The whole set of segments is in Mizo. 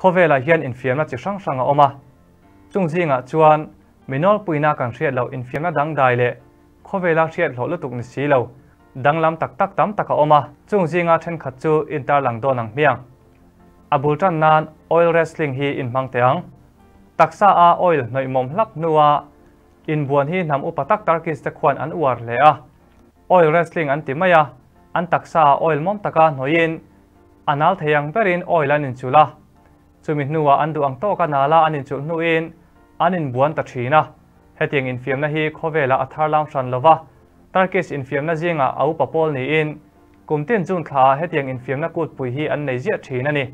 Khawvelah hian infiamna chi hrang hrang a awm a, chung zingah chuan mi nawlpuina kan hriat loh infiamna dangdai leh khawvela hriat hlawh lutuk ni si lo danglam tak tak tam tak a awm a, chung zinga thenkhat chu intarlang dawn ang hmiang. A bul tan nan oil wrestling hi inhmang teh ang. Taksa a oil hnawih mawm hlap hnua inbuan hi hnam upa tak Turkish te khuan an uar hle a, oil wrestling an ti mai a, an taksa a oil mawm taka hnawihin A nal thei ang berin oil an inchulh a, chumi hnuah an duh ang tawka nala an inchulh hnuin an inbuan ta thin a. Hetiang infiamna hi khawvelah a thar lam hran lo va, Turkish infiamna zingah a upa pawl niin kum tin June thlaah hetiang infiamna kutpui hi an nei ziah thin a ni.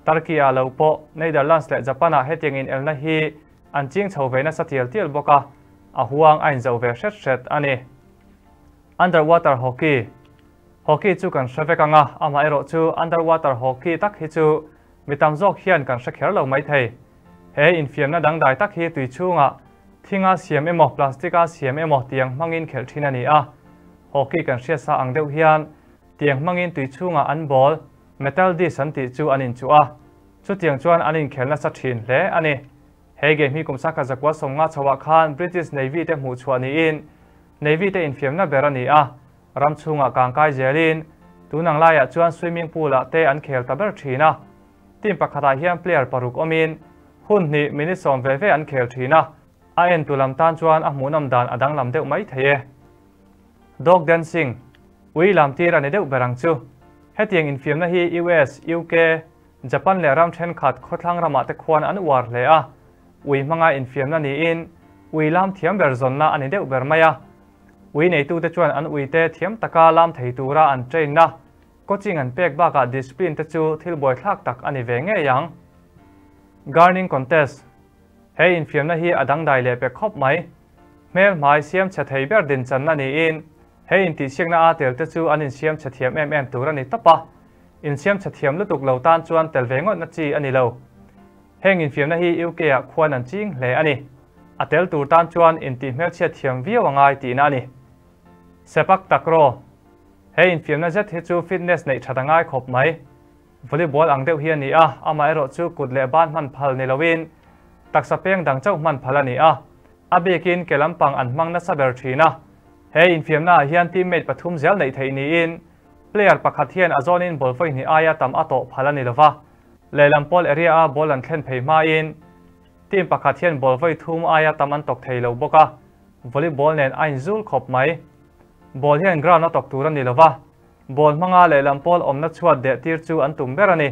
Turkey-ah lo pawh Netherlands leh Japan-ah hetiang inelna hi an ching chho ve nasa tial tial bawk a, a huang a inzo ve hret hret a ni. Underwater hockey. Hockey chu kan hre vek ang a, amaherawh chu underwater hockey tak hi chu mi tam zawk hian kan hre kher lo maithei. He infiamna dangdai tak hi tui chhungah thinga siam emaw plastic-a siam emaw tiang hmangin khelh thin a ni a. Hockey kan hriat sa ang deuh hian tiang hmangin tui chhungah an ball, metal disc an tih chu an inchuh a, chutiang chuan an inkhel nasa thin hle a ni. He game hi kum sakhat zakua 50 chhoah khan British Navy te hmuhchhuah niin Navy te infiamna ber a ni a. Ram chhungah kangkai zelin tun ang laiah chuan swimming pool-ah te an khel ta ber thin a. Team pakhatah hian player paruk awmin hun hnih minute 10 ve ve an khel thin a, a entu lam tan chuan a hmuhnawm dan a danglam deuh mai thei e. Dog dancing, ui lam tir a ni deuh ber ang chu. Hetiang infiamna hi US, UK, Japan leh ram thenkhat khawthlang ramah te khuan an uar hle a. Ui hmanga infiamna niin ui lam thiam ber zawnna a ni deuh ber mai a. Ui neitute chuan an uite thiam taka lam thei tura an train na, coaching an pek bakah discipline te chu thil buaithlak tak a ni ve ngei ang. Gardening contest, He infiamna hi a dangdai leh pe khawp mai. Hmel hmai siam chhe thei ber dinchanna niin he intihsiakna a tel te chu an insiam chhe thiam em em tur a ni tawp a. Insiam chhe thiam lutuk lo tan chuan tel ve ngawtna chi a ni lo. Heng infiamna hi UK ah khuan an ching hle a ni. A tel tur tan chuan intih hmelchhiat thiam viau a ngai tihna a ni. Sepak takraw, He infiamna zet hi chu fitness neih that a ngai khawp mai. Volleyball ang deuh hi a ni a, amaherawh chu kut leh ban hman phal ni loin taksa peng dang chauh hman phal a ni a. A bikin ke lampang an hmang nasa ber thin a. He infiamna ah hian teammate pathum zel neih theih niin player pakhat hian a zawnin ball vawi hnih aia tam a tawh phal a ni lova. Lehlam pawl area a ball an thlen phei hmain team pakhat hian ball vawi thum aia tam an tawk thei lo bawk a, volleyball nen a inzul khawp mai. Ball hian ground a tawk tur a ni lova, ball hmanga lehlam pawl awmna chhuat deh tir chu an tum ber a ni.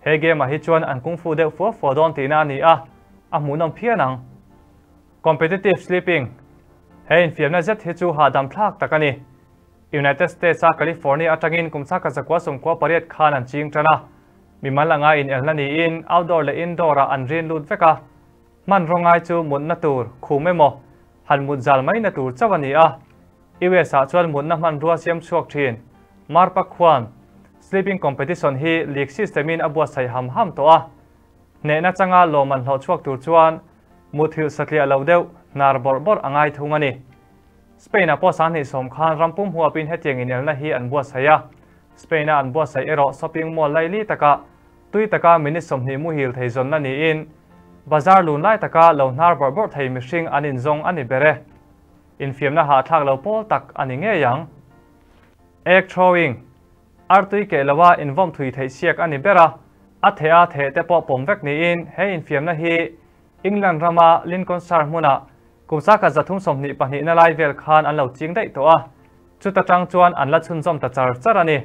He game ah hi chuan an kung fu deuh fua fua dawn tihna a ni a, a hmuhnawm phian ang. Competitive sleeping, He infiamna zet hi chu hahdam thlak tak a ni. United States a California atangin kum chhaka 1998 khan an ching tan a. Mimal anga inelna niin outdoor leh indoor ah an rin lut vek a. Hmanraw ngai chu mutna tur khum emaw han mut zal mai na tur chauh a ni a. US ah chuan mutna hmanrua siam chhuak thin Marpa khuan sleeping competition hi league system in a buatsaih ham ham tawh a. Hnehna changa lawmman hlawh chhuak tur chuan muthilh satliah lo deuh hnar bawrh bawrh a ngai thung a ni. Spain-ah pawh 2010 khan ram pum huapin hetiang inelna hi an buatsaih a. Spain-a an buatsaih erawh shopping mall laili takah tui taka minute 20 muhil thei zawnna niin bazar lun lai taka lo hnar bawrh bawrh thei mihring an inzawng a ni ber e. Infiamna hahthlak lo pawl tak a ni ngei ang. Egg throwing, Artui keh loa invawm thui theih siak a ni ber a, a theh a theh te pawh pawm vek niin he infiamna hi England rama Lincolnshire hmunah kum 1322 na lai vel khan an lo ching daih tawh a, chuta tang chuan an la chhunzawm ta char char a ni.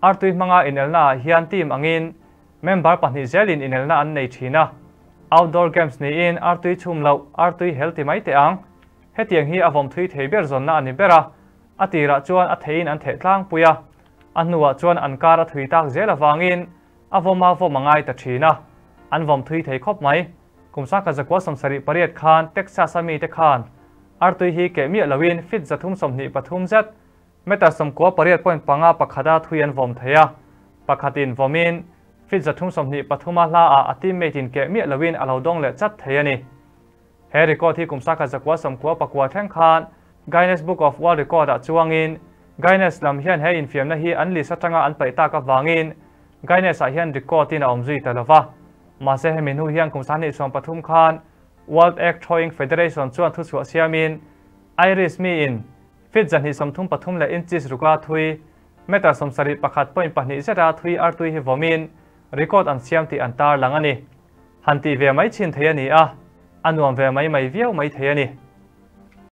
Artui hmanga inelna ah hian team angin member pahnih zelin inelna an nei thin a. Outdoor games niin artui chhum loh, artui hel ti mai teh ang. Hetiang hi a vawm thui thei ber zawnna a ni ber a, a tirah chuan a theiin an theh tlangpui a, a hnuah chuan an kar a thui tak zel avangin a vawm a vawm a ngai ta thin a, an vawm thui thei khawp mai. Kum 1978 khan Texas a mite khan artui hi keh miah loin feet 323 zet, meter 98.5 pakhata thui an vawm thei a, pakhatin vawmin feet 323 a hla ah a teammate in keh miah loin a lo dawng leh chat thei a ni. He record hi kum 1999 thleng khan Guinness Book of World Record ah chuangin Guinness lam hian he infiamna hi an list atanga an paih tak avangin Guinness ah hian record in a awm zui ta lova. Mahse hemi hnu hian kum 2013 khan World Egg Throwing Federation chuan thuchhuah siamin Irish miin feet 233 leh inches ruka thui, meter 71.2 zeta thui artui hi vawmin record an siam tih an tar lang a ni. Han tih ve mai chin thei a ni a, a nuam ve mai mai viau mai thei a ni.